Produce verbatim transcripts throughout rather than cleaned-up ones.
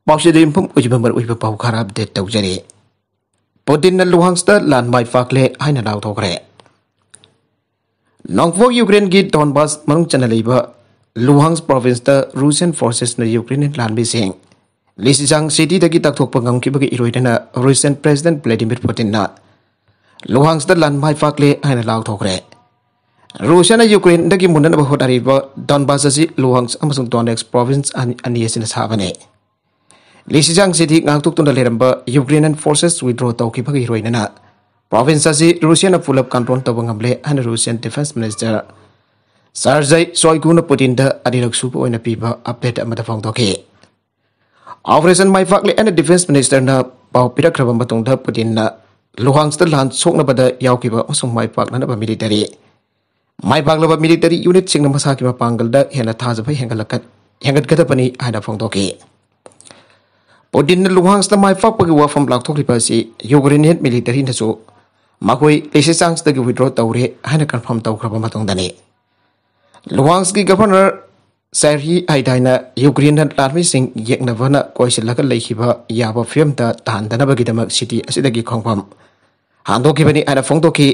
ꯄꯥꯎꯆꯦꯗ ꯌꯨꯝꯐꯝ ꯑꯣꯏꯕ ꯃꯔꯨꯑꯣꯏꯕ ꯄꯥꯎ ꯈꯔ ꯑꯞꯗꯦꯠ ꯇꯧꯖꯔꯤ꯫ ꯄꯨꯇꯤꯟꯅ ꯂꯨꯍꯥꯡꯁꯇ ꯂꯥꯟ ꯃꯥꯏ ꯄꯥꯛꯂꯦ ꯍꯥꯏꯅ ꯂꯥꯎꯊꯣꯛꯈ꯭ꯔꯦ꯫ ꯅꯣꯡꯄꯣꯛ ꯌꯨꯀ꯭ꯔꯦꯟꯒꯤ ꯗꯣꯟꯕꯥꯁ ꯃꯅꯨꯡ ꯆꯟꯅ ꯂꯩꯕ ꯂꯨꯍꯥꯡꯁ ꯄ꯭ꯔꯣꯚꯤꯟꯁꯇ ꯔꯨꯁꯤꯌꯟ ꯐꯣꯔꯁꯦꯁꯅ ꯌꯨꯀ꯭ꯔꯦꯟ ꯂꯥꯟꯃꯤꯁꯤꯡ ꯂꯤꯁꯤꯖꯥꯡ ꯁꯤꯇꯤꯗꯒꯤ ꯇꯛꯊꯣꯛꯄ ꯉꯝꯈꯤꯕꯒꯤ ꯏꯔꯣꯏꯅꯅ ꯔꯨꯁꯤꯌꯟ ꯄ꯭ꯔꯦꯁꯤꯗꯦꯟ ꯚ꯭ꯂꯥꯗꯤꯃꯤꯔ ꯄꯨꯇꯤꯟꯅ ꯂꯨꯍꯥꯡꯁꯇ ꯂꯥꯟ ꯃꯥꯏ ꯄꯥꯛꯂꯦ ꯍꯥꯏꯅ ꯂꯥꯎꯊꯣꯛꯈ꯭ꯔꯦ꯫ ꯔꯨꯁꯤꯌꯥꯅ ꯌꯨꯀ꯭ꯔꯦꯟꯗꯒꯤ ꯃꯨꯟꯅꯅꯕ ꯍꯣꯠꯅꯔꯤꯕ ꯗꯣꯟꯕꯥꯁ ꯑꯁꯤ ꯂꯨꯍꯥꯡꯁ ꯑꯃꯁꯨꯡ ꯗꯣꯅꯦꯠꯁ ꯄ꯭ꯔꯣꯚꯤꯟꯁ ꯑꯅꯤ, ꯑꯅꯤ ꯑꯁꯤꯅ ꯁꯥꯕꯅꯤ꯫ ꯂꯤꯁꯤꯖꯥꯡ ꯁꯤꯇꯤ ꯉꯥꯛꯊꯣꯛꯇꯨꯅ ꯂꯩꯔꯝꯕ ꯌꯨꯀ꯭ꯔꯦꯅꯤꯌꯟ ꯐꯣꯔꯁꯦꯁ ꯋꯤꯗ꯭ꯔꯣ ꯇꯧꯈꯤꯕꯒꯤ ꯏꯔꯣꯏꯅꯅ ꯄ꯭ꯔꯣꯚꯤꯟꯁ ꯑꯁꯤ ꯔꯨꯁꯤꯌꯥꯅ ꯄꯨꯂꯞ ꯀꯟꯇ꯭ꯔꯣꯜ ꯇꯧꯕ ꯉꯝꯂꯦ ꯍꯥꯏꯅ ꯔꯨꯁꯤꯌꯥꯟ ꯗꯤꯐꯦꯟꯁ ꯃꯤꯅꯤꯁꯇꯔ ꯁꯥꯔꯖꯩ ꯁꯣꯏꯒꯨꯅ ꯄꯨꯇꯤꯟꯗ ꯑꯅꯤꯔꯛ ꯁꯨꯕ ꯑꯣꯏꯅ ꯄꯤꯕ ꯑꯞꯗꯦꯠ ꯑꯃꯗ ꯐꯣꯡꯗꯣꯛꯈꯤ꯫ ꯑꯣꯄꯔꯦꯁꯟ ꯃꯥꯏ ꯄꯥꯛꯂꯦ ꯍꯥꯏꯅ ꯗꯤꯐꯦꯟꯁ ꯃꯤꯅꯤꯁꯇꯔꯅ ꯄꯥꯎ ꯄꯤꯔꯛꯈ꯭ꯔꯕ ꯃꯇꯨꯡꯗ ꯄꯨꯇꯤꯟꯅ ꯂꯨꯍꯥꯡꯁꯇ ꯂꯥꯟ ꯁꯣꯛꯅꯕꯗ ꯌꯥꯎꯈꯤꯕ ꯑꯃꯁꯨꯡ ꯃꯥꯏ ꯄꯥꯛꯅꯅꯕ ꯃꯤꯂꯤꯇꯔꯤ, ꯃꯥꯏ ꯄꯥꯛꯂꯕ ꯃꯤꯂꯤꯇꯔꯤ ꯌꯨꯅꯤꯠꯁꯤꯡꯅ ꯃꯁꯥꯒꯤ ꯃꯄꯥꯡꯒꯜꯗ ꯍꯦꯟꯅ ꯊꯥꯖꯕ ꯍꯦꯟꯒꯠꯂꯛꯀ-, ꯍꯦꯟꯒꯠꯀꯗꯕꯅꯤ ꯍꯥꯏꯅ ꯐꯣꯡꯗꯣꯛꯈꯤ꯫ ꯄꯨꯇꯤꯟꯅ ꯂꯨꯍꯥꯡꯁꯇ ꯃꯥꯏ ꯄꯥꯛꯄꯒꯤ ꯋꯥꯐꯝ ꯂꯥꯎꯊꯣꯛꯂꯤꯕ ꯑꯁꯤ ꯌꯨꯀ꯭ꯔꯦꯅꯤꯌꯟ ꯃꯤꯂꯤꯇꯔꯤꯅꯁꯨ ꯃꯈꯣꯏ ꯂꯤꯁꯤꯆꯥꯡꯁꯇꯒꯤ ꯋꯤꯗ꯭ꯔꯣ ꯇꯧꯔꯦ ꯍꯥꯏꯅ ꯀꯟꯐꯥꯔꯝ ꯇꯧꯈ꯭ꯔꯕ ꯃꯇꯨꯡꯗꯅꯤ꯫ ꯂꯨꯍꯥꯡꯁꯀꯤ ꯒꯚꯔꯅꯔ ꯁꯦꯔꯍꯤ ꯍꯥꯏꯗꯥꯏꯅ ꯌꯨꯀ꯭ꯔꯦꯟꯅ ꯂꯥꯟꯃꯤꯁꯤꯡ ꯌꯦꯛꯅꯕꯅ ꯀꯣꯏꯁꯤꯜꯂꯒ ꯂꯩꯈꯤꯕ ꯌꯥꯕ ꯐꯤꯕꯝꯗ ꯇꯥꯍꯟꯗꯅꯕꯒꯤꯗꯃꯛ ꯁꯤꯇꯤ ꯑꯁꯤꯗꯒꯤ ꯈꯣꯡꯐꯝ ꯍꯥꯡꯗꯣꯛꯈꯤꯕꯅꯤ ꯍꯥꯏꯅ ꯐꯣꯡꯗꯣꯛꯈꯤ꯫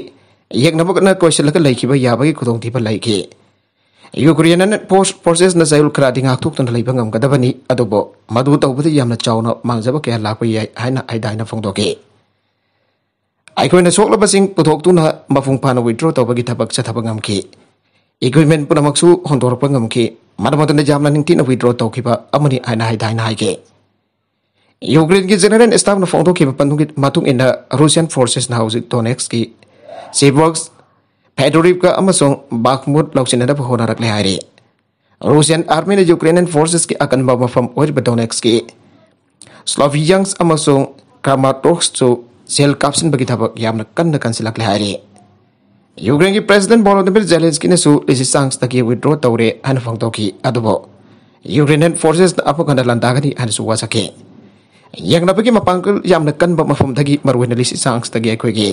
ꯌꯦꯛꯅꯕꯅ ꯀꯣꯏꯁꯤꯜꯂꯒ ꯂꯩꯈꯤꯕ ꯌꯥꯕꯒꯤ ꯈꯨꯗꯣꯡꯊꯤꯕ ꯂꯩꯈꯤ꯫ ꯌꯨꯀ꯭ꯔꯦꯟ ꯐꯣꯔꯁ-, ꯐꯣꯔꯁꯦꯁꯅ ꯆꯌꯣꯜ ꯈꯔꯗꯤ ꯉꯥꯛꯊꯣꯛꯇꯨꯅ ꯂꯩꯕ ꯉꯝꯒꯗꯕꯅꯤ, ꯑꯗꯨꯕꯨ ꯃꯗꯨ ꯇꯧꯕꯗ ꯌꯥꯝꯅ ꯆꯥꯎꯅ ꯃꯥꯡꯖꯕ ꯀꯌꯥ ꯂꯥꯛꯄ ꯌꯥꯏ ꯍꯥꯏꯅ ꯍꯥꯏꯗꯥꯏꯅ ꯐꯣꯡꯗꯣꯛꯈꯤ꯫ ꯑꯩꯈꯣꯏꯅ ꯁꯣꯛꯂꯕꯁꯤꯡ ꯄꯨꯊꯣꯛꯇꯨꯅ ꯃꯄꯨꯡ ꯐꯥꯅ ꯋꯤꯗ꯭ꯔꯣ ꯇꯧꯕꯒꯤ ꯊꯕꯛ ꯆꯠꯊꯕ ꯉꯝꯈꯤ꯫ ꯏꯀ꯭ꯋꯤꯞꯃꯦꯟ ꯄꯨꯝꯅꯃꯛꯁꯨ ꯍꯣꯟꯗꯣꯔꯛꯄ ꯉꯝꯈꯤ꯫ ꯃꯔꯝ ꯑꯗꯨꯅ ꯌꯥꯝꯅ ꯅꯤꯡꯊꯤꯅ ꯋꯤꯗ꯭ꯔꯣ ꯇꯧꯈꯤꯕ ꯑꯃꯅꯤ ꯍꯥꯏꯅ ꯍꯥꯏꯗꯥꯏꯅ ꯍꯥꯏꯈꯤ꯫ ꯌꯨꯀ꯭ꯔꯦꯟꯒꯤ ꯖꯦꯅꯔꯦꯜ ꯁ꯭ꯇꯥꯐꯅ ꯐꯣꯡꯗꯣꯛꯈꯤꯕ ꯄꯟꯗꯨꯒꯤ ꯃꯇꯨꯡ ꯏꯟꯅ ꯔꯨꯁꯤꯌꯟ ꯐꯣꯔꯁꯦꯁꯅ ꯍꯧꯖꯤꯛ ꯗꯣꯅꯦꯠꯁꯀꯤ ꯁꯤꯕꯣꯛꯁ, ꯐꯦꯗꯣꯔꯤꯞꯀ ꯑꯃꯁꯨꯡ ꯕꯥꯈꯃꯨꯠ ꯂꯧꯁꯤꯟꯅꯅꯕ ꯍꯣꯠꯅꯔꯛꯂꯦ ꯍꯥꯏꯔꯤ꯫ ꯔꯨꯁꯤꯌꯟ ꯑꯥꯔꯃꯤꯅ ꯌꯨꯀ꯭ꯔꯦꯅꯤꯌꯟ ꯐꯣꯔꯁꯦꯁꯀꯤ ꯑꯀꯟꯕ ꯃꯐꯝ ꯑꯣꯏꯔꯤꯕ ꯗꯣꯅꯦꯠꯁꯀꯤ ꯁ꯭ꯂꯣꯚꯤꯌꯥꯟꯁ ꯑꯃꯁꯨꯡ ꯀ꯭ꯔꯥꯃꯥꯇꯣꯔꯁ꯭ꯛꯁꯨ ꯁꯦꯜ ꯀꯥꯞꯁꯤꯟꯕꯒꯤ ꯊꯕꯛ ꯌꯥꯝꯅ ꯀꯟꯅ ꯀꯟꯁꯤꯜꯂꯛꯂꯦ ꯍꯥꯏꯔꯤ꯫ ꯌꯨꯀ꯭ꯔꯦꯟꯒꯤ ꯄ꯭ꯔꯦꯁꯤꯗꯦꯟ ꯚꯣꯂꯣꯗꯤꯃꯤꯔ ꯖꯦꯂꯦꯟꯁꯀꯤꯅꯁꯨ ꯂꯤꯁꯤꯆꯥꯡꯁꯇꯒꯤ ꯋꯤꯗ꯭ꯔꯣ ꯇꯧꯔꯦ ꯍꯥꯏꯅ ꯐꯣꯡꯗꯣꯛꯈꯤ, ꯑꯗꯨꯕꯨ ꯌꯨꯀ꯭ꯔꯦꯅꯤꯌꯟ ꯐꯣꯔꯁꯦꯁꯅ ꯑꯃꯨꯛ ꯍꯟꯅ ꯂꯥꯟꯗꯥꯒꯅꯤ ꯍꯥꯏꯅꯁꯨ ꯋꯥꯁꯛꯈꯤ꯫ ꯌꯦꯡꯅꯕꯒꯤ ꯃꯄꯥꯡꯒꯜ ꯌꯥꯝꯅ ꯀꯟꯕ ꯃꯐꯝꯗꯒꯤ, ꯃꯔꯨꯑꯣꯏꯅ ꯂꯤꯁꯤꯆꯥꯡꯁꯇꯒꯤ ꯑꯩꯈꯣꯏꯒꯤ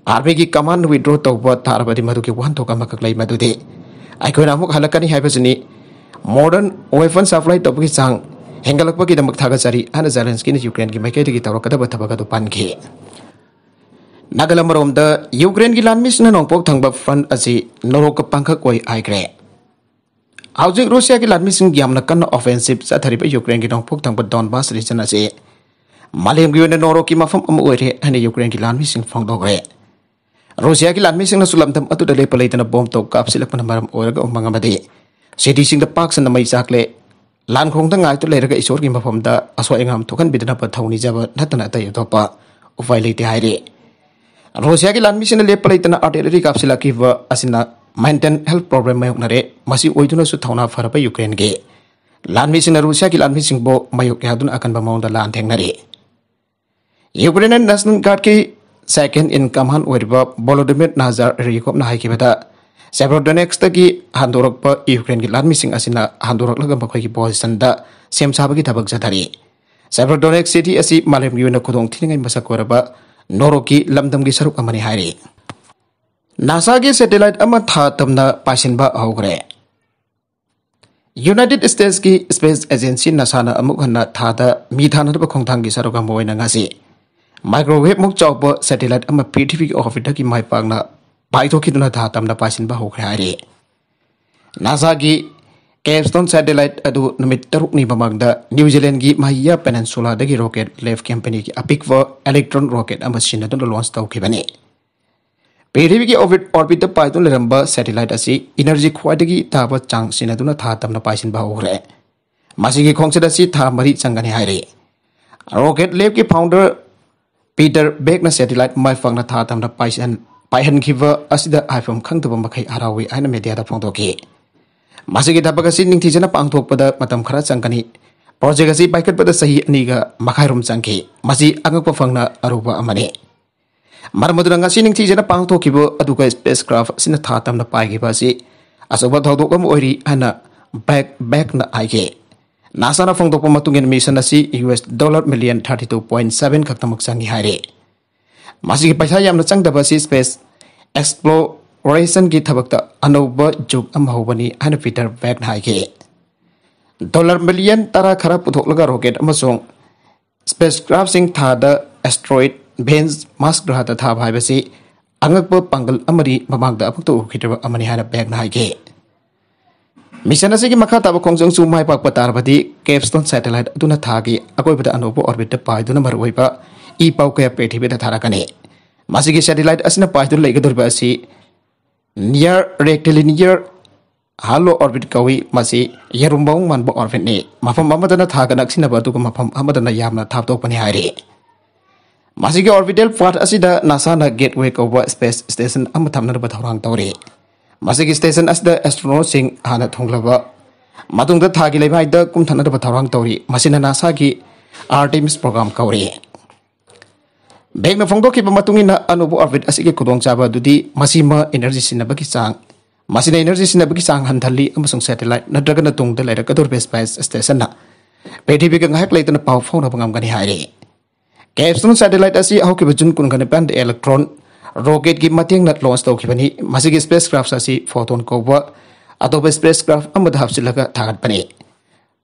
ꯑꯥꯔꯃꯤꯒꯤ ꯀꯃꯥꯟ ꯋꯤꯗ꯭ꯔꯣ ꯇꯧꯕ ꯇꯥꯔꯕꯗꯤ, ꯃꯗꯨꯒꯤ ꯋꯥꯍꯟꯊꯣꯛ ꯑꯃꯈꯛ ꯂꯩ, ꯃꯗꯨꯗꯤ ꯑꯩꯈꯣꯏꯅ ꯑꯃꯨꯛ ꯍꯜꯂꯛꯀꯅꯤ ꯍꯥꯏꯕꯁꯤꯅꯤ꯫ ꯃꯣꯗꯔꯟ ꯋꯦꯄꯟ ꯁꯄ꯭ꯂꯥꯏ ꯇꯧꯕꯒꯤ ꯆꯥꯡ ꯍꯦꯟꯒꯠꯂꯛꯄꯒꯤꯗꯃꯛ ꯊꯥꯒꯠꯆꯔꯤ ꯍꯥꯏꯅ ꯖꯦꯂꯦꯟꯁꯀꯤꯅ ꯌꯨꯀ꯭ꯔꯦꯟꯒꯤ ꯃꯥꯏꯀꯩꯗꯒꯤ ꯇꯧꯔꯛꯀꯗꯕ ꯊꯕꯛ ꯑꯗꯨ ꯄꯟꯈꯤ꯫ ꯅꯥꯒꯥꯂꯦꯟ ꯃꯔꯣꯝꯗ ꯌꯨꯀ꯭ꯔꯦꯟꯒꯤ ꯂꯥꯟꯃꯤꯁꯤꯡꯅ ꯅꯣꯡꯄꯣꯛ ꯊꯪꯕ ꯐ꯭ꯔꯟꯠ ꯑꯁꯤ ꯅꯣꯔꯣꯛꯀ ꯄꯥꯡꯈꯛ ꯑꯣꯏ ꯍꯥꯏꯈ꯭ꯔꯦ꯫ ꯍꯧꯖꯤꯛ ꯔꯨꯁꯤꯌꯥꯒꯤ ꯂꯥꯟꯃꯤꯁꯤꯡ ꯌꯥꯝꯅ ꯀꯟꯅ ꯑꯣꯐꯦꯟꯁꯤꯞ ꯆꯠꯊꯔꯤꯕ ꯌꯨꯀ꯭ꯔꯦꯟꯒꯤ ꯅꯣꯡꯄꯣꯛ ꯊꯪꯕ ꯗꯣꯟꯕꯥꯁ ꯔꯤꯖꯟ ꯑꯁꯤ ꯃꯥꯂꯦꯝꯒꯤ ꯑꯣꯏꯅ ꯅꯣꯔꯣꯛꯀꯤ ꯃꯐꯝ ꯑꯃ ꯑꯣꯏꯔꯦ ꯍꯥꯏꯅ ꯌꯨꯀ꯭ꯔꯦꯟꯒꯤ ꯂꯥꯟꯃꯤꯁꯤꯡ ꯐꯣꯡꯗꯣꯛꯈ꯭ꯔꯦ꯫ ꯔꯨꯁꯤꯌꯥꯒꯤ ꯂꯥꯟꯃꯤꯁꯤꯡꯅꯁꯨ ꯂꯝꯗꯝ ꯑꯗꯨꯗ ꯂꯦꯞꯄ ꯂꯩꯇꯅ ꯕꯣꯝ ꯇꯧ ꯀꯥꯞꯁꯤꯜꯂꯛꯄꯅ ꯃꯔꯝ ꯑꯣꯏꯔꯒ ꯎꯃꯪ ꯑꯃꯗꯤ ꯁꯤꯇꯤꯁꯤꯡꯗ ꯄꯥꯛ ꯁꯟꯅ ꯃꯩ ꯆꯥꯛꯂꯦ꯫ ꯂꯥꯟꯈꯣꯡꯗ ꯉꯥꯏꯇꯨ ꯂꯩꯔꯒ ꯏꯁꯣꯔꯒꯤ ꯃꯐꯝꯗ ꯑꯁꯣꯏ ꯑꯉꯥꯝ ꯊꯣꯛꯍꯟꯕꯤꯗꯅꯕ ꯊꯧꯅꯤꯖꯕ ꯅꯠꯇꯅ ꯑꯇꯩ ꯑꯇꯣꯞꯄ ꯎꯄꯥꯏ ꯂꯩꯇꯦ ꯍꯥꯏꯔꯤ꯫ ꯔꯨꯁꯤꯌꯥꯒꯤ ꯂꯥꯟꯃꯤꯁꯤꯡꯅ ꯂꯦꯞꯄ ꯂꯩꯇꯅ ꯑꯥꯔꯇꯤꯂꯔꯤ ꯀꯥꯞꯁꯤꯜꯂꯛꯈꯤꯕ ꯑꯁꯤꯅ ꯃꯦꯟꯇꯦꯜ ꯍꯦꯜꯊ ꯄ꯭ꯔꯣꯕ꯭ꯂꯦꯝ ꯃꯥꯌꯣꯛꯅꯔꯦ꯫ ꯃꯁꯤ ꯑꯣꯏꯗꯨꯅꯁꯨ ꯊꯧꯅꯥ ꯐꯔꯕ ꯌꯨꯀ꯭ꯔꯦꯟꯒꯤ ꯂꯥꯟꯃꯤꯁꯤꯡꯅ ꯔꯨꯁꯤꯌꯥꯒꯤ ꯂꯥꯟꯃꯤꯁꯤꯡꯕꯨ ꯃꯥꯌꯣꯛ ꯌꯥꯗꯨꯅ ꯑꯀꯟꯕ ꯃꯑꯣꯡꯗ ꯂꯥꯟ ꯊꯦꯡꯅꯔꯤ꯫ ꯌꯨꯀ꯭ꯔꯦꯟ ꯅꯦꯁꯅꯦꯜ ꯒꯥꯔꯗꯀꯤ ꯁꯦꯀꯦꯟ ꯏꯟ ꯀꯃꯥꯟ ꯑꯣꯏꯔꯤꯕ ꯚꯣꯂꯣꯗꯤꯃꯤꯔ ꯅꯥꯖꯥꯔ ꯔꯤꯀꯣꯞꯅ ꯍꯥꯏꯈꯤꯕꯗ, ꯁꯦꯚꯔꯣꯗꯣꯅꯦꯛꯁꯇꯒꯤ ꯍꯟꯗꯣꯔꯛꯄ ꯌꯨꯀ꯭ꯔꯦꯟꯒꯤ ꯂꯥꯟꯃꯤꯁꯤꯡ ꯑꯁꯤꯅ ꯍꯟꯗꯣꯔꯛꯂꯒ ꯃꯈꯣꯏꯒꯤ ꯄꯣꯖꯤꯁꯟꯗ ꯁꯦꯝ ꯁꯥꯕꯒꯤ ꯊꯕꯛ ꯆꯠꯊꯔꯤ꯫ ꯁꯦꯚꯔꯣꯗꯣꯅꯦꯛꯁ ꯁꯤꯇꯤ ꯑꯁꯤ ꯃꯥꯂꯦꯝꯒꯤ ꯑꯣꯏꯅ ꯈꯨꯗꯣꯡ ꯊꯤꯅꯤꯡꯉꯥꯏ ꯃꯁꯛ ꯑꯣꯏꯔꯕ ꯅꯣꯔꯣꯛꯀꯤ ꯂꯝꯗꯝꯒꯤ ꯁꯔꯨꯛ ꯑꯃꯅꯤ ꯍꯥꯏꯔꯤ꯫ ꯅꯥꯁꯥꯒꯤ ꯁꯦꯇꯦꯂꯥꯏꯠ ꯑꯃ ꯊꯥ ꯇꯝꯅ ꯄꯥꯏꯁꯤꯟꯕ ꯍꯧꯈ꯭ꯔꯦ꯫ ꯌꯨꯅꯥꯏꯇꯦꯗ ꯁ꯭ꯇꯦꯠꯁꯀꯤ ꯁ꯭ꯄꯦꯁ ꯑꯦꯖꯦꯟꯁꯤ ꯅꯥꯁꯥꯅ ꯑꯃꯨꯛ ꯍꯟꯅ ꯊꯥꯗ ꯃꯤ ꯊꯥꯅꯅꯕ ꯈꯣꯡꯊꯥꯡꯒꯤ ꯁꯔꯨꯛ ꯑꯃ ꯑꯣꯏꯅ ꯉꯁꯤ ꯃꯥꯏꯀ꯭ꯔꯣꯋꯦꯕꯃꯨꯛ ꯆꯥꯎꯕ ꯁꯦꯇꯦꯂꯥꯏꯠ ꯑꯃ ꯄ꯭ꯔꯤꯊꯤꯕꯤꯒꯤ ꯑꯣꯔꯕꯤꯠꯇꯒꯤ ꯃꯥꯏ ꯄꯥꯛꯅ ꯄꯥꯏꯊꯣꯛꯈꯤꯗꯨꯅ ꯊꯥ ꯇꯝꯅ ꯄꯥꯏꯁꯤꯟꯕ ꯍꯧꯈ꯭ꯔꯦ ꯍꯥꯏꯔꯤ꯫ ꯅꯥꯁꯥꯒꯤ ꯀꯦꯞꯁꯇꯣꯟ ꯁꯦꯇꯦꯂꯥꯏꯠ ꯑꯗꯨ ꯅꯨꯃꯤꯠ ꯇꯔꯨꯛꯅꯤ ꯃꯃꯥꯡꯗ ꯅ꯭ꯌꯨ ꯖꯤꯂꯦꯟꯒꯤ ꯃꯍꯤꯌꯥ ꯄꯦꯅꯦꯟꯁꯨꯂꯥꯗꯒꯤ ꯔꯣꯀꯦꯠ ꯂꯦꯐ ꯀꯝꯄꯦꯅꯤꯒꯤ ꯑꯄꯤꯛꯄ ꯏꯂꯦꯛꯇ꯭ꯔꯣꯟ ꯔꯣꯀꯦꯠ ꯑꯃ ꯁꯤꯖꯤꯟꯅꯗꯨꯅ ꯂꯣꯟꯆ ꯇꯧꯈꯤꯕꯅꯤ꯫ ꯄ꯭ꯔꯤꯊꯤꯕꯤꯒꯤ ꯑꯣꯔꯕꯤꯠ, ꯑꯣꯔꯕꯤꯠꯇ ꯄꯥꯏꯗꯨꯅ ꯂꯩꯔꯝꯕ ꯁꯦꯇꯦꯂꯥꯏꯠ ꯑꯁꯤ ꯏꯅꯔꯖꯤ ꯈ꯭ꯋꯥꯏꯗꯒꯤ ꯇꯥꯕ ꯆꯥꯡ ꯁꯤꯖꯤꯟꯅꯗꯨꯅ ꯊꯥ ꯇꯝꯅ ꯄꯥꯏꯁꯤꯟꯕ ꯍꯧꯈ꯭ꯔꯦ꯫ ꯃꯁꯤꯒꯤ ꯈꯣꯡꯆꯠ ꯑꯁꯤ ꯊꯥ ꯃꯔꯤ ꯆꯪꯒꯅꯤ ꯍꯥꯏꯔꯤ꯫ ꯔꯣꯀꯦꯠ ꯂꯦꯕꯀꯤ ꯐꯥꯎꯟꯗꯔ ꯄꯤꯇꯔ ꯕꯦꯛꯅ ꯁꯦꯇꯦꯂꯥꯏꯠ ꯃꯥꯏ ꯄꯥꯛꯅ ꯊꯥ ꯇꯝꯅ ꯄꯥꯏꯁꯤꯟ-, ꯄꯥꯏꯍꯟꯈꯤꯕ ꯑꯁꯤꯗ ꯍꯥꯏꯐꯝ ꯈꯪꯗꯕ ꯃꯈꯩ ꯍꯔꯥꯎꯏ ꯍꯥꯏꯅ ꯃꯦꯗꯤꯌꯥꯗ ꯐꯣꯡꯗꯣꯛꯈꯤ꯫ ꯃꯁꯤꯒꯤ ꯊꯕꯛ ꯑꯁꯤ ꯅꯤꯡꯊꯤꯖꯅ ꯄꯥꯡꯊꯣꯛꯄꯗ ꯃꯇꯝ ꯈꯔ ꯆꯪꯒꯅꯤ꯫ ꯄ꯭ꯔꯣꯖꯦꯛ ꯑꯁꯤ ꯄꯥꯏꯈꯠꯄꯗ ꯆꯍꯤ ꯑꯅꯤꯒ ꯃꯈꯥꯏꯔꯣꯝ ꯆꯪꯈꯤ꯫ ꯃꯁꯤ ꯑꯉꯛꯄ ꯐꯪꯅ ꯑꯔꯨꯕ ꯑꯃꯅꯤ꯫ ꯃꯔꯝ ꯑꯗꯨꯅ ꯉꯁꯤ ꯅꯤꯡꯊꯤꯖꯅ ꯄꯥꯡꯊꯣꯛꯈꯤꯕ ꯑꯗꯨꯒ ꯁ꯭ꯄꯦꯁ ꯀ꯭ꯔꯥꯐ ꯑꯁꯤꯅ ꯊꯥ ꯇꯝꯅ ꯄꯥꯏꯈꯤꯕ ꯑꯁꯤ ꯑꯆꯧꯕ ꯊꯧꯗꯣꯛ ꯑꯃ ꯑꯣꯏꯔꯤ ꯍꯥꯏꯅ ꯕꯦꯛ, ꯕꯦꯛꯅ ꯍꯥꯏꯈꯤ꯫ ꯅꯥꯁꯥꯅ ꯐꯣꯡꯗꯣꯛꯄ ꯃꯇꯨꯡ ꯏꯟꯅ ꯃꯤꯁꯟ ꯑꯁꯤ U S dollar million thirty two point seven ꯈꯛꯇꯃꯛ ꯆꯪꯏ ꯍꯥꯏꯔꯤ꯫ ꯃꯁꯤꯒꯤ ꯄꯩꯁꯥ ꯌꯥꯝꯅ ꯆꯪꯗꯕ ꯑꯁꯤ ꯁ꯭ꯄꯦꯁ ꯑꯦꯛꯁꯄ꯭ꯂꯣꯔꯦꯁꯟꯒꯤ ꯊꯕꯛꯇ ꯑꯅꯧꯕ ꯖꯨꯒ ꯑꯃ ꯍꯧꯕꯅꯤ ꯍꯥꯏꯅ ꯄꯤꯇꯔ ꯕꯦꯛꯅ ꯍꯥꯏꯈꯤ꯫ ꯗꯣꯂꯔ ꯃꯤꯂꯤꯌꯟ ꯇꯔꯥ ꯈꯔ ꯄꯨꯊꯣꯛꯂꯒ ꯔꯣꯀꯦꯠ ꯑꯃꯁꯨꯡ ꯁ꯭ꯄꯦꯁ ꯀ꯭ꯔꯥꯐꯁꯤꯡ ꯊꯥꯗ ꯑꯦꯁꯇ꯭ꯔꯣꯏꯗ ꯚꯦꯟꯁ ꯃꯥꯁ ꯒ꯭ꯔꯍꯗ ꯊꯥꯕ ꯍꯥꯏꯕꯁꯤ ꯑꯉꯛꯄ ꯄꯥꯡꯒꯜ ꯑꯃꯅꯤ꯫ ꯃꯃꯥꯡꯗ ꯑꯃꯨꯛꯇ ꯎꯈꯤꯗ꯭ꯔꯕ ꯑꯃꯅꯤ ꯍꯥꯏꯅ ꯕꯦꯛꯅ ꯍꯥꯏꯈꯤ꯫ ꯃꯤꯁꯟ ꯑꯁꯤꯒꯤ ꯃꯈꯥ ꯇꯥꯕ ꯈꯣꯡꯖꯪꯁꯨ ꯃꯥꯏ ꯄꯥꯛꯄ ꯇꯥꯔꯕꯗꯤ ꯀꯦꯞꯁꯇꯣꯟ ꯁꯦꯇꯦꯂꯥꯏꯠ ꯑꯗꯨꯅ ꯊꯥꯒꯤ ꯑꯀꯣꯏꯕꯗ ꯑꯅꯧꯕ ꯑꯣꯔꯕꯤꯠꯇ ꯄꯥꯏꯗꯨꯅ ꯃꯔꯨꯑꯣꯏꯕ ꯏ ꯄꯥꯎ ꯀꯌꯥ ꯄ꯭ꯔꯤꯊꯤꯕꯤꯗ ꯊꯥꯔꯛꯀꯅꯤ꯫ ꯃꯁꯤꯒꯤ ꯁꯦꯇꯦꯂꯥꯏꯠ ꯑꯁꯤꯅ ꯄꯥꯏꯗꯨꯅ ꯂꯩꯒꯗꯧꯔꯤꯕ ꯑꯁꯤ ꯅꯤꯌꯔ ꯔꯦꯛꯇꯤꯂꯤꯅꯤꯌꯔ ꯍꯥꯂꯣ ꯑꯣꯔꯕꯤꯠ ꯀꯧꯏ꯫ ꯃꯁꯤ ꯌꯦꯔꯨꯝ ꯃꯑꯣꯡ ꯃꯥꯟꯕ ꯑꯣꯔꯕꯤꯠꯅꯤ꯫ ꯃꯐꯝ ꯑꯃꯗꯅ ꯊꯥꯒ ꯅꯛꯁꯤꯟꯅꯕ ꯑꯗꯨꯒ ꯃꯐꯝ ꯑꯃꯗꯅ ꯌꯥꯝꯅ ꯊꯥꯞꯇꯣꯛꯄꯅꯤ ꯍꯥꯏꯔꯤ꯫ ꯃꯁꯤꯒꯤ ꯑꯣꯔꯕꯤꯇꯦꯜ ꯄꯥꯊ ꯑꯁꯤꯗ ꯅꯥꯁꯥꯅ ꯒꯦꯠꯋꯦ ꯀꯧꯕ ꯁ꯭ꯄꯦꯁ ꯁ꯭ꯇꯦꯁꯟ ꯑꯃ ꯊꯝꯅꯅꯕ ꯊꯧꯔꯥꯡ ꯇꯧꯔꯤ꯫ ꯃꯁꯤꯒꯤ ꯁ꯭ꯇꯦꯁꯟ ꯑꯁꯤꯗ ꯑꯦꯁꯇ꯭ꯔꯣꯅꯣꯠꯁꯤꯡ ꯍꯥꯟꯅ ꯊꯨꯡꯂꯕ ꯃꯇꯨꯡꯗ ꯊꯥꯒꯤ ꯂꯩꯃꯥꯏꯗ ꯀꯨꯝꯊꯅꯅꯕ ꯊꯧꯔꯥꯡ ꯇꯧꯔꯤ꯫ ꯃꯁꯤꯅ ꯅꯥꯁꯥꯒꯤ ꯑꯥꯔꯇꯦꯃꯤꯁ ꯄ꯭ꯔꯣꯒ꯭ꯔꯥꯝ ꯀꯧꯔꯤ꯫ ꯕꯦꯛꯅ ꯐꯣꯡꯗꯣꯛꯈꯤꯕ ꯃꯇꯨꯡ ꯏꯟꯅ ꯑꯅꯧꯕ ꯑꯣꯔꯕꯤꯠ ꯑꯁꯤꯒꯤ ꯈꯨꯗꯣꯡꯆꯥꯕ ꯑꯗꯨꯗꯤ ꯃꯁꯤꯃ ꯏꯅꯔꯖꯤ ꯁꯤꯖꯤꯟꯅꯕꯒꯤ ꯆꯥꯡ ꯃꯁꯤꯅ ꯏꯅꯔꯖꯤ ꯁꯤꯖꯤꯟꯅꯕꯒꯤ ꯆꯥꯡ ꯍꯟꯊꯍꯜꯂꯤ ꯑꯃꯁꯨꯡ ꯁꯦꯇꯦꯂꯥꯏꯠ ꯅꯠꯇ꯭ꯔꯒꯅ ꯇꯨꯡꯗ ꯂꯩꯔꯛꯀꯗꯧꯔꯤꯕ ꯁ꯭ꯄꯦꯁ ꯁ꯭ꯇꯦꯁꯟꯅ ꯄ꯭ꯔꯤꯊꯤꯕꯤꯒ ꯉꯥꯏꯍꯥꯛ ꯂꯩꯇꯅ ꯄꯥꯎ ꯐꯥꯎꯅꯕ ꯉꯝꯒꯅꯤ ꯍꯥꯏꯔꯤ꯫ ꯀꯦꯞꯁꯇꯣꯟ ꯁꯦꯇꯦꯂꯥꯏꯠ ꯑꯁꯤ ꯍꯧꯈꯤꯕ ꯖꯨꯟ ꯀꯨꯟꯒ ꯅꯤꯄꯥꯟꯗ ꯏꯂꯦꯛꯇ꯭ꯔꯣꯟ ꯔꯣꯀꯦꯠꯀꯤ ꯃꯇꯦꯡꯅ ꯂꯣꯟꯆ ꯇꯧꯈꯤꯕꯅꯤ꯫ ꯃꯁꯤꯒꯤ ꯁ꯭ꯄꯦꯁ ꯀ꯭ꯔꯥꯐ ꯑꯁꯤ ꯐꯣꯇꯣꯟ ꯀꯧꯕ ꯑꯇꯣꯞꯄ ꯁ꯭ꯄꯦꯁ ꯀ꯭ꯔꯥꯐ ꯑꯃꯗ ꯍꯥꯞꯆꯤꯜꯂꯒ ꯊꯥꯒꯠꯄꯅꯤ꯫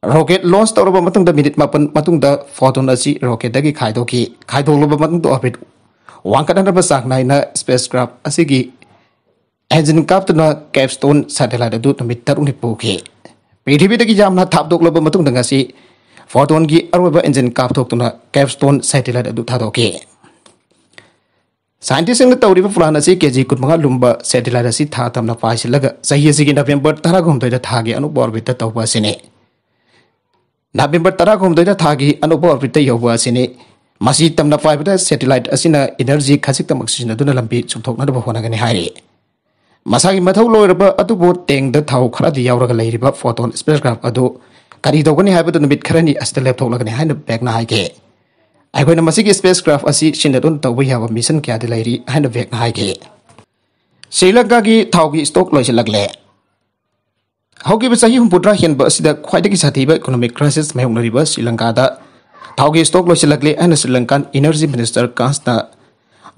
ꯔꯣꯀꯦꯠ ꯂꯣꯟꯆ ꯇꯧꯔꯕ ꯃꯇꯨꯡꯗ ꯃꯤꯅꯤꯠ ꯃꯥꯄꯟ ꯃꯇꯨꯡꯗ ꯐꯣꯇꯣꯟ ꯑꯁꯤ ꯔꯣꯀꯦꯠꯇꯒꯤ ꯈꯥꯏꯗꯣꯛꯈꯤ꯫ ꯈꯥꯏꯗꯣꯛꯂꯕ ꯃꯇꯨꯡꯗ ꯑꯣꯔꯕꯤꯠ ꯋꯥꯡꯈꯠꯅꯅꯕ ꯆꯥꯡ ꯅꯥꯏꯅ ꯁ꯭ꯄꯦꯁ ꯀ꯭ꯔꯥꯐ ꯑꯁꯤꯒꯤ ꯏꯟꯖꯤꯟ ꯀꯥꯞꯇꯨꯅ ꯀꯦꯞꯁꯇꯣꯟ ꯁꯦꯇꯦꯂꯥꯏꯠ ꯑꯗꯨ ꯅꯨꯃꯤꯠ ꯇꯔꯨꯛꯅꯤ ꯄꯨꯈꯤ꯫ ꯄ꯭ꯔꯤꯊꯤꯕꯤꯗꯒꯤ ꯌꯥꯝꯅ ꯊꯥꯞꯇꯣꯛꯂꯕ ꯃꯇꯨꯡꯗ ꯉꯁꯤ ꯐꯣꯇꯣꯟꯒꯤ ꯑꯔꯣꯏꯕ ꯏꯟꯖꯤꯟ ꯀꯥꯞꯊꯣꯛꯇꯨꯅ ꯀꯦꯞꯁꯇꯣꯟ ꯁꯦꯇꯦꯂꯥꯏꯠ ꯑꯗꯨ ꯊꯥꯗꯣꯛꯈꯤ꯫ ꯁꯥꯏꯟꯇꯤꯁꯁꯤꯡꯅ ꯇꯧꯔꯤꯕ ꯄ꯭ꯂꯥꯟ ꯑꯁꯤ ꯀꯦꯖꯤ ꯀꯨꯟꯃꯉꯥ ꯂꯨꯝꯕ ꯁꯦꯇꯦꯂꯥꯏꯠ ꯑꯁꯤ ꯊꯥ ꯇꯝꯅ ꯄꯥꯏꯁꯤꯜꯂꯒ ꯆꯍꯤ ꯑꯁꯤꯒꯤ ꯅꯕꯦꯝꯕꯔ ꯇꯔꯥꯍꯨꯝꯗꯣꯏꯗ ꯊꯥꯒꯤ ꯑꯅꯧꯕ ꯑꯣꯔꯕꯤꯠꯇ ꯇꯧꯕ ꯑꯁꯤꯅꯤ꯫ ꯅꯕꯦꯝꯕꯔ ꯇꯔꯥꯍꯨꯝꯗꯣꯏꯗ ꯊꯥꯒꯤ ꯑꯅꯧꯕ ꯑꯣꯔꯕꯤꯠꯇ ꯌꯧꯕ ꯑꯁꯤꯅꯤ꯫ ꯃꯁꯤ ꯇꯝꯅ ꯄꯥꯏꯕꯗ ꯁꯦꯇꯦꯂꯥꯏꯠ ꯑꯁꯤꯅ ꯏꯅꯔꯖꯤ ꯈꯖꯤꯛꯇꯃꯛ ꯁꯤꯖꯤꯟꯅꯗꯨꯅ ꯂꯝꯕꯤ ꯆꯨꯝꯊꯣꯛꯅꯅꯕ ꯍꯣꯠꯅꯒꯅꯤ ꯍꯥꯏꯔꯤ꯫ ꯃꯁꯥꯒꯤ ꯃꯊꯧ ꯂꯣꯏꯔꯕ ꯑꯗꯨꯕꯨ ꯇꯦꯡꯗ ꯊꯥꯎ ꯈꯔꯗꯤ ꯌꯥꯎꯔꯒ ꯂꯩꯔꯤꯕ ꯐꯣꯇꯣꯟ ꯁ꯭ꯄꯦꯁ ꯀ꯭ꯔꯥꯐ ꯑꯗꯨ ꯀꯔꯤ ꯇꯧꯒꯅꯤ ꯍꯥꯏꯕꯗꯨ ꯅꯨꯃꯤꯠ ꯈꯔꯅꯤ ꯑꯁꯤꯗ ꯂꯦꯞꯊꯣꯛꯂꯒꯅꯤ ꯍꯥꯏꯅ ꯕꯦꯛꯅ ꯍꯥꯏꯈꯤ꯫ ꯑꯩꯈꯣꯏꯅ ꯃꯁꯤꯒꯤ ꯁ꯭ꯄꯦꯁ ꯀ꯭ꯔꯥꯐ ꯑꯁꯤ ꯁꯤꯖꯤꯟꯅꯗꯨꯅ ꯇꯧꯕ ꯌꯥꯕ ꯃꯤꯁꯟ ꯀꯌꯥꯗꯤ ꯂꯩꯔꯤ ꯍꯥꯏꯅ ꯕꯦꯛꯅ ꯍꯥꯏꯈꯤ꯫ ꯁ꯭ꯔꯤ ꯂꯪꯀꯥꯒꯤ ꯊꯥꯎꯒꯤ ꯁ꯭ꯇꯣꯛ ꯂꯣꯏꯁꯤꯜꯂꯛꯂꯦ꯫ ꯍꯧꯈꯤꯕ ꯆꯍꯤ ꯍꯨꯝꯐꯨꯇꯔꯥ ꯍꯦꯟꯕ ꯑꯁꯤꯗ ꯈ꯭ꯋꯥꯏꯗꯒꯤ ꯁꯥꯊꯤꯕ ꯏꯀꯣꯅꯣꯃꯤꯛ ꯀ꯭ꯔꯥꯏꯁꯤꯁ ꯃꯥꯌꯣꯛꯅꯔꯤꯕ ꯁ꯭ꯔꯤ ꯂꯪꯀꯥꯗ ꯊꯥꯎꯒꯤ ꯁ꯭ꯇꯣꯛ ꯂꯣꯏꯁꯤꯜꯂꯛꯂꯦ ꯍꯥꯏꯅ ꯁ꯭ꯔꯤ ꯂꯪꯀꯥꯟ ꯏꯅꯔꯖꯤ ꯃꯤꯅꯤꯁꯇꯔ ꯀꯥꯟꯁꯅ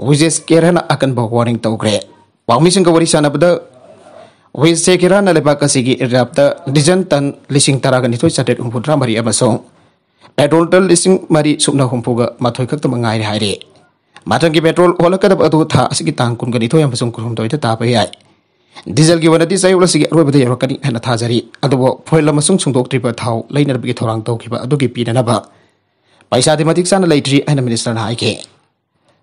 ꯋꯤꯖꯦꯁ ꯀꯦꯔꯥꯅ ꯑꯀꯟꯕ ꯋꯥꯔꯅꯤꯡ ꯇꯧꯈ꯭ꯔꯦ꯫ ꯄꯥꯎꯃꯤꯁꯤꯡꯒ ꯋꯥꯔꯤ ꯁꯥꯟꯅꯕꯗ ꯋꯤꯖꯦ ꯀꯤꯔꯥꯟꯅ ꯂꯩꯕꯥꯛ ꯑꯁꯤꯒꯤ ꯔꯤꯖꯔꯚꯇ ꯗꯤꯖꯜ ꯇꯟ ꯂꯤꯁꯤꯡ ꯇꯔꯥꯒ ꯅꯤꯊꯣꯏ ꯆꯥꯇ꯭ꯔꯦꯠ ꯍꯨꯝꯐꯨꯇꯔꯥ ꯃꯔꯤ ꯑꯃꯁꯨꯡ ꯄꯦꯇ꯭ꯔꯣꯜ ꯇꯟ ꯂꯤꯁꯤꯡ ꯃꯔꯤ ꯁꯨꯞꯅ ꯍꯨꯝꯐꯨꯒ ꯃꯥꯊꯣꯏ ꯈꯛꯇꯃꯛ ꯉꯥꯏꯔꯦ ꯍꯥꯏꯔꯤ꯫ ꯃꯊꯪꯒꯤ ꯄꯦꯇ꯭ꯔꯣꯜ ꯍꯣꯜꯂꯛꯀꯗꯕ ꯑꯗꯨ ꯊꯥ ꯑꯁꯤꯒꯤ ꯇꯥꯡ ꯀꯨꯟꯒ ꯅꯤꯊꯣꯏ ꯑꯃꯁꯨꯡ ꯀꯨꯟꯍꯨꯝꯗꯣꯏꯗ ꯇꯥꯕ ꯌꯥꯏ꯫ ꯗꯤꯖꯜꯒꯤ ꯑꯣꯏꯅꯗꯤ ꯆꯌꯣꯜ ꯑꯁꯤꯒꯤ ꯑꯔꯣꯏꯕꯗ ꯌꯧꯔꯛꯀꯅꯤ ꯍꯥꯏꯅ ꯊꯥꯖꯔꯤ꯫ ꯑꯗꯨꯕꯨ ꯐꯨꯌꯦꯜ ꯑꯃꯁꯨꯡ ꯁꯨꯡꯗꯣꯛꯇ꯭ꯔꯤꯕ ꯊꯥꯎ ꯂꯩꯅꯅꯕꯒꯤ ꯊꯧꯔꯥꯡ ꯇꯧꯈꯤꯕ ꯑꯗꯨꯒꯤ ꯄꯤꯅꯅꯕ ꯄꯩꯁꯥꯗꯤ ꯃꯇꯤꯛ ꯆꯥꯅ ꯂꯩꯇ꯭ꯔꯤ ꯍꯥꯏꯅ ꯃꯤꯅꯤꯁꯇꯔꯅ ꯍꯥꯏꯈꯤ꯫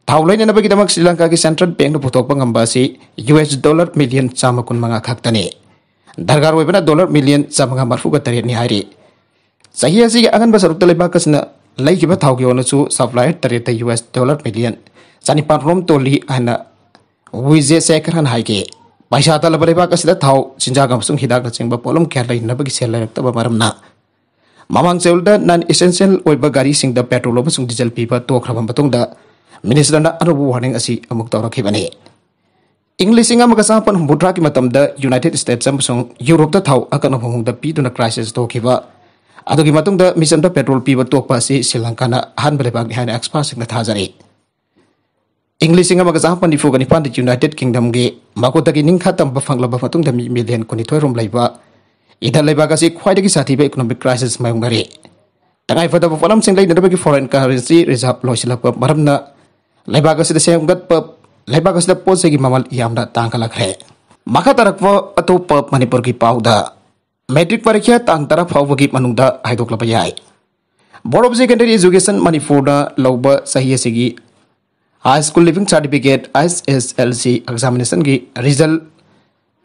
ꯊꯥꯎ ꯂꯩꯅꯅꯕꯒꯤꯗꯃꯛ ꯁ꯭ꯔꯤ ꯂꯪꯀꯥꯒꯤ ꯁꯦꯟꯇ꯭ꯔꯦꯜ ꯕꯦꯡꯛꯅ ꯄꯨꯊꯣꯛꯄ ꯉꯝꯕ ꯑꯁꯤ ꯌꯨ ꯑꯦꯁ ꯗꯣꯂꯔ ꯃꯤꯂꯤꯌꯟ ꯆꯥꯝꯃ ꯀꯨꯟ ꯃꯉꯥ ꯈꯛꯇꯅꯤ꯫ ꯗꯔꯀꯥꯔ ꯑꯣꯏꯕꯅ ꯗꯣꯂꯔ ꯃꯤꯂꯤꯌꯟ ꯆꯥꯝꯃꯉꯥ ꯃꯔꯤꯐꯨꯒ ꯇꯔꯦꯠꯅꯤ ꯍꯥꯏꯔꯤ꯫ ꯆꯍꯤ ꯑꯁꯤꯒꯤ ꯑꯉꯟꯕ ꯁꯔꯨꯛꯇ ꯂꯩꯕꯥꯛ ꯑꯁꯤꯅ ꯂꯩꯈꯤꯕ ꯊꯥꯎꯒꯤ ꯑꯣꯏꯅꯁꯨ ꯁꯄ꯭ꯂꯥꯏꯌꯔ ꯇꯔꯦꯠꯇ ꯌꯨ ꯑꯦꯁ ꯗꯣꯂꯔ ꯃꯤꯂꯤꯌꯟ ꯆꯅꯤꯄꯥꯟ ꯔꯣꯝ ꯇꯣꯜꯂꯤ ꯍꯥꯏꯅ ꯋꯤꯖꯦ ꯁꯦꯈꯔꯅ ꯍꯥꯏꯈꯤ꯫ ꯄꯩꯁꯥ ꯇꯥꯜꯂꯕ ꯂꯩꯕꯥꯛ ꯑꯁꯤꯗ ꯊꯥꯎ, ꯆꯤꯟꯖꯥꯛ ꯑꯃꯁꯨꯡ ꯍꯤꯗꯥꯛꯅꯆꯤꯡꯕ ꯄꯣꯠꯂꯝ ꯀꯌꯥ ꯂꯩꯅꯕꯒꯤ ꯁꯦꯜ ꯂꯩꯔꯛꯇꯕ ꯃꯔꯝꯅ ꯃꯃꯥꯡ ꯆꯌꯣꯜꯗ ꯅꯟ ꯏꯁꯦꯟꯁꯤꯌꯦꯜ ꯑꯣꯏꯕ ꯒꯥꯔꯤꯁꯤꯡꯗ ꯄꯦꯇ꯭ꯔꯣꯜ ꯑꯃꯁꯨꯡ ꯗꯤꯖꯜ ꯄꯤꯕ ꯇꯣꯛꯈ꯭ꯔꯕ ꯃꯇꯨꯡꯗ ꯃꯤꯅꯤꯁꯇꯔꯅ ꯑꯅꯧꯕ ꯋꯥꯔꯅꯤꯡ ꯑꯁꯤ ꯑꯃꯨꯛ ꯇꯧꯔꯛꯈꯤꯕꯅꯤ꯫ ꯏꯪ ꯂꯤꯁꯤꯡ ꯑꯃꯒ ꯆꯃꯥꯄꯟ ꯍꯨꯝꯐꯨꯇꯔꯥꯒꯤ ꯃꯇꯝꯗ ꯌꯨꯅꯥꯏꯇꯦꯗ ꯁ꯭ꯇꯦꯠꯁ ꯑꯃꯁꯨꯡ ꯌꯨꯔꯣꯞꯇ ꯊꯥꯎ ꯑꯀꯛꯅꯕ ꯃꯑꯣꯡꯗ ꯄꯤꯗꯨꯅ ꯀ꯭ꯔꯥꯏꯁꯤꯁ ꯊꯣꯛꯈꯤꯕ ꯑꯗꯨꯒꯤ ꯃꯇꯨꯡꯗ ꯃꯤꯆꯝꯗ ꯄꯦꯇ꯭ꯔꯣꯜ ꯄꯤꯕ ꯇꯣꯛꯄ ꯑꯁꯤ ꯁ꯭ꯔꯤ ꯂꯪꯀꯥꯅ ꯑꯍꯥꯟꯕ ꯂꯩꯕꯥꯛꯅꯤ ꯍꯥꯏꯅ ꯑꯦꯛꯁꯄꯔꯠꯁꯤꯡꯅ ꯊꯥꯖꯔꯤ꯫ ꯏꯪ ꯂꯤꯁꯤꯡ ꯑꯃꯒ ꯆꯃꯥꯄꯟ ꯅꯤꯐꯨꯒ ꯅꯤꯄꯥꯟꯗ ꯌꯨꯅꯥꯏꯇꯦꯗ ꯀꯤꯡꯗꯝꯒꯤ ꯃꯈꯨꯠꯇꯒꯤ ꯅꯤꯡꯈꯥ ꯇꯝꯕ ꯐꯪꯂꯕ ꯃꯇꯨꯡꯗ ꯃꯤ ꯃꯤꯂꯤꯌꯟ ꯀꯨꯟꯅꯤꯊꯣꯏ ꯔꯣꯝ ꯂꯩꯕ ꯏꯊꯠ ꯂꯩꯕꯥꯛ ꯑꯁꯤ ꯈ꯭ꯋꯥꯏꯗꯒꯤ ꯁꯥꯊꯤꯕ ꯏꯀꯣꯅꯣꯃꯤꯛ ꯀ꯭ꯔꯥꯏꯁꯤꯁ ꯃꯥꯌꯣꯛꯅꯔꯤ꯫ ꯇꯉꯥꯏꯐꯗꯕ ꯄꯣꯠꯂꯝꯁꯤꯡ ꯂꯩꯅꯅꯕꯒꯤ ꯐꯣꯔꯦꯟ ꯀꯔꯦꯟꯁꯤ ꯔꯤꯖꯥꯔꯚ ꯂꯣꯏꯁꯤꯜꯂꯛꯄ ꯃꯔꯝꯅ ꯂꯩꯕꯥꯛ ꯑꯁꯤꯗ ꯁꯦꯝꯒꯠꯄ ꯂꯩꯕꯥꯛ ꯑꯁꯤꯗ ꯄꯣꯠ ꯆꯩꯒꯤ ꯃꯃꯜ ꯌꯥꯝꯅ ꯇꯥꯡꯈꯠꯂꯛꯈ꯭ꯔꯦ꯫ ꯃꯈꯥ ꯇꯥꯔꯛꯄ ꯑꯇꯣꯞꯄ ꯃꯅꯤꯄꯨꯔꯒꯤ ꯄꯥꯎꯗ, ꯃꯦꯇ꯭ꯔꯤꯛ ꯄꯔꯤꯈ꯭ꯌꯥ ꯇꯥꯡ ꯇꯔꯥ ꯐꯥꯎꯕꯒꯤ ꯃꯅꯨꯡꯗ ꯍꯥꯏꯗꯣꯛꯂꯕ ꯌꯥꯏ꯫ ꯕꯣꯔꯗ ꯑꯣꯐ ꯁꯦꯀꯦꯟꯗꯔꯤ ꯑꯦꯖꯨꯀꯦꯁꯟ ꯃꯅꯤꯄꯨꯔꯅ ꯂꯧꯕ ꯆꯍꯤ ꯑꯁꯤꯒꯤ high school leaving certificate, H S L C, ꯑꯦꯛꯖꯥꯃꯤꯅꯦꯁꯟꯒꯤ ꯔꯤꯖꯜ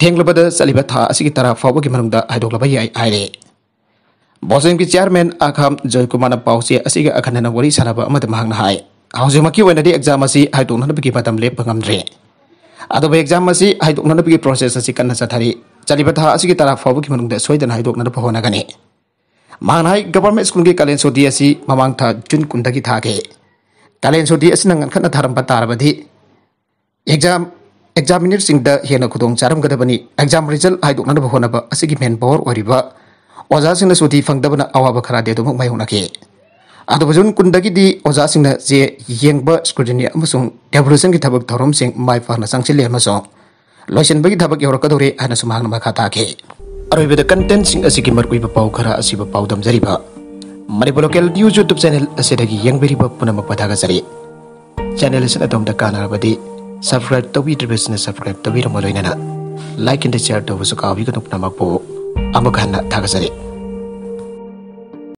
ꯊꯦꯡꯂꯕꯗ ꯆꯠꯂꯤꯕ ꯊꯥ ꯑꯁꯤꯒꯤ ꯇꯔꯥ ꯐꯥꯎꯕꯒꯤ ꯃꯅꯨꯡꯗ ꯍꯥꯏꯗꯣꯛꯂꯕ ꯌꯥꯏ ꯍꯥꯏꯔꯦ꯫ ꯕꯣꯁꯦꯝꯒꯤ ꯆꯤꯌꯥꯔꯃꯦꯟ ꯑꯈꯥꯝ ꯖꯣꯏꯀꯨꯃꯥꯔꯅ ꯄꯥꯎꯆꯦ ꯑꯁꯤꯒ ꯑꯈꯟꯅꯅ ꯋꯥꯔꯤ ꯁꯥꯟꯅꯕ ꯑꯃꯗ ꯃꯍꯥꯛꯅ ꯍꯥꯏ, ꯍꯧꯖꯤꯛꯃꯛꯀꯤ ꯑꯣꯏꯅꯗꯤ ꯑꯦꯛꯖꯥꯝ ꯑꯁꯤ ꯍꯥꯏꯗꯣꯛꯅꯅꯕꯒꯤ ꯃꯇꯝ ꯂꯦꯞꯄ ꯉꯝꯗ꯭ꯔꯦ꯫ ꯑꯗꯨꯕꯨ ꯑꯦꯛꯖꯥꯝ ꯑꯁꯤ ꯍꯥꯏꯗꯣꯛꯅꯅꯕꯒꯤ ꯄ꯭ꯔꯣꯁꯦꯁ ꯑꯁꯤ ꯀꯟꯅ ꯆꯠꯊꯔꯤ꯫ ꯆꯠꯂꯤꯕ ꯊꯥ ꯑꯁꯤꯒꯤ ꯇꯔꯥ ꯐꯥꯎꯕꯒꯤ ꯃꯅꯨꯡꯗ ꯁꯣꯏꯗꯅ ꯍꯥꯏꯗꯣꯛꯅꯅꯕ ꯍꯣꯠꯅꯒꯅꯤ꯫ ꯃꯍꯥꯛꯅ ꯍꯥꯏ, ꯒꯚꯔꯟꯃꯦꯟꯠ ꯁ꯭ꯀꯨꯜꯒꯤ ꯀꯥꯂꯦꯟ ꯁꯨꯇꯤ ꯑꯁꯤ ꯃꯃꯥꯡ ꯊꯥ ꯖꯨꯟ ꯀꯨꯟꯗꯒꯤ ꯊꯥꯈꯤ꯫ ꯀꯥꯂꯦꯟ ꯁꯨꯇꯤ ꯑꯁꯤꯅ ꯉꯟꯈꯠꯅ ꯊꯥꯔꯝꯕ ꯇꯥꯔꯕꯗꯤ ꯑꯦꯛꯖꯥꯝ, ꯑꯦꯛꯖꯥꯃꯤꯅꯔꯁꯤꯡꯗ ꯍꯦꯟꯅ ꯈꯨꯗꯣꯡ ꯆꯥꯔꯝꯒꯗꯕꯅꯤ꯫ ꯑꯦꯛꯖꯥꯝ ꯔꯤꯖꯜ ꯍꯥꯏꯗꯣꯛꯅꯅꯕ ꯍꯣꯠꯅꯕ ꯑꯁꯤꯒꯤ ꯃꯦꯟ ꯄꯥꯋꯔ ꯑꯣꯏꯔꯤꯕ ꯑꯣꯖꯥꯁꯤꯡꯅ ꯁꯨꯇꯤ ꯐꯪꯗꯕꯅ ꯑꯋꯥꯕ ꯈꯔꯗꯤ ꯑꯗꯨꯃꯛ ꯃꯥꯌꯣꯛꯅꯈꯤ꯫ ꯑꯗꯨꯕꯨ ꯖꯨꯟ ꯀꯨꯟꯗꯒꯤꯗꯤ ꯑꯣꯖꯥꯁꯤꯡꯅ ꯆꯦ ꯌꯦꯡꯕ, ꯁ꯭ꯀ꯭ꯔꯨꯇꯤꯅꯤ ꯑꯃꯁꯨꯡ ꯔꯦꯚꯣꯂꯨꯁꯟꯒꯤ ꯊꯕꯛ ꯊꯧꯔꯝꯁꯤꯡ ꯃꯥꯏ ꯄꯥꯛꯅ ꯆꯪꯁꯤꯜꯂꯦ ꯑꯃꯁꯨꯡ ꯂꯣꯏꯁꯤꯟꯕꯒꯤ ꯊꯕꯛ ꯌꯧꯔꯛꯀꯗꯧꯔꯦ ꯍꯥꯏꯅꯁꯨ ꯃꯍꯥꯛꯅ ꯃꯈꯥ ꯇꯥꯈꯤ꯫ ꯑꯔꯣꯏꯕꯗ contentꯁꯤꯡ ꯑꯁꯤꯒꯤ ꯃꯔꯨꯑꯣꯏꯕ ꯄꯥꯎ ꯈꯔ ꯑꯁꯤꯕꯨ ꯄꯥꯎꯗꯝꯖꯔꯤꯕ Manipur Local News YouTube channel ꯑꯁꯤꯗꯒꯤ ꯌꯦꯡꯕꯤꯔꯤꯕ ꯄꯨꯝꯅꯃꯛꯄꯨ ꯊꯥꯒꯠꯆꯔꯤ꯫ Channel ꯑꯁꯤꯅ ꯑꯗꯣꯝꯗ ꯀꯥꯟꯅꯔꯕꯗꯤ subscribe ꯇꯧꯕꯤꯗ꯭ꯔꯤꯕꯁꯤꯡꯅ subscribe ꯇꯧꯕꯤꯔꯝꯕ ꯂꯣꯏꯅꯅ like and share ꯇꯧꯕꯁꯨ ꯀꯥꯎꯕꯤꯒꯅꯨ꯫ ꯄꯨꯝꯅꯃꯛꯄꯨ ꯑꯃꯨꯛ ꯍꯟꯅ ꯊꯥꯒꯠꯆꯔꯤ꯫